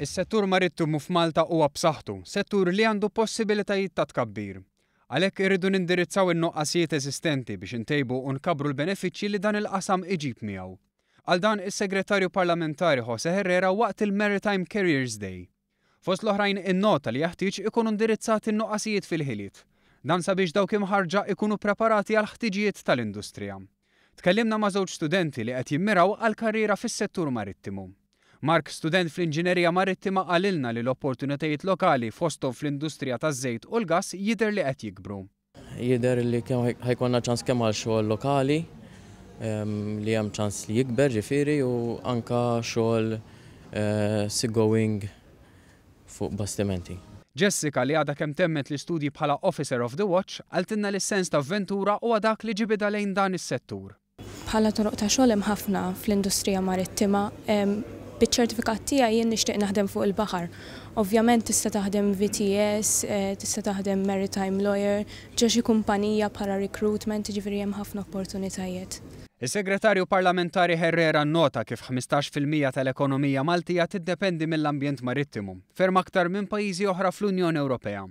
Is-settur marittimu f'Malta huwa b'saħħtu, settur li għandu possibilitajiet ta' tkabbir. Għalhekk irridu nindirizzaw in-nuqqasijiet eżistenti biex intejbu u nkabbru l-benefiċċji li dan il-qasam iġib miegħu. Qal dan is-Segretarju Parlamentari Jose Herrera waqt il-Maritime Careers Day. Fost l-oħrajn innota li jeħtieġ ikunu indirizzati n-nuqqasijiet fil-ħiliet. Dan sabiex dawk imħarrġa ikunu preparati għall-ħtiġijiet tal-industrija. Tkellimna ma' żewġ studenti li qed jimmiraw għal karriera fis-settur marittimu. Mark, student fl-Inġinerija Marittima qalilna li l-opportunitajiet lokali fosthom fl-industrija taż-żejt u l-gass jidher li qed jikbru. Jidher li ħa jkollna ċans kemm għal xogħol lokali li hemm ċans li jikber ġifieri u anka xogħol seagoing fuq bastimenti. Jessica, li għadha kemm temmet l-istudji bħala Officer of the Watch, qaltilna li s-sens ta' avventura huwa dak li ġibidha lejn dan is-settur. Bħala toroq ta' xogħol hemm ħafna fl-industrija marittima. Biċ-ċertifikat tiegħi jien nixtieq naħdem fuq il-baħar. Ovvjament tista' taħdem VTS, tista' taħdem maritime lawyer, ġo xi kumpanija bħala recruitment, jiġifieri hemm ħafna opportunitajiet. Is-Segretarju Parlamentari Herrera nnota kif 15% tal-ekonomija Maltija tiddependi mill-ambjent marittimu, ferm aktar minn pajjiżi oħra fl-Unjoni Ewropea.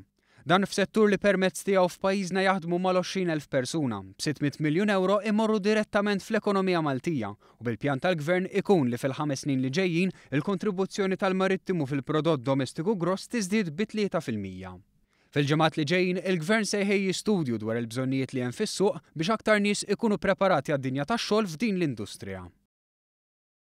Dan f'settur li permezz tiegħu f'pajjiżna jaħdmu mal-20,000 persuna, b'600 miljun ewro imorru direttament fl-ekonomija Maltija u bil-pjan tal-Gvern ikun li fil-5 snin li ġejjin il-kontribuzzjoni tal-marittimu fil-prodott domestiku gross tiżdied bi 3%. Fil-ġimgħat li ġejjin il-Gvern se jħejji studju dwar il-bżonnijiet li hemm fis-suq biex aktar nies ikunu preparati għad-dinja tax-xogħol f'din l-industrija.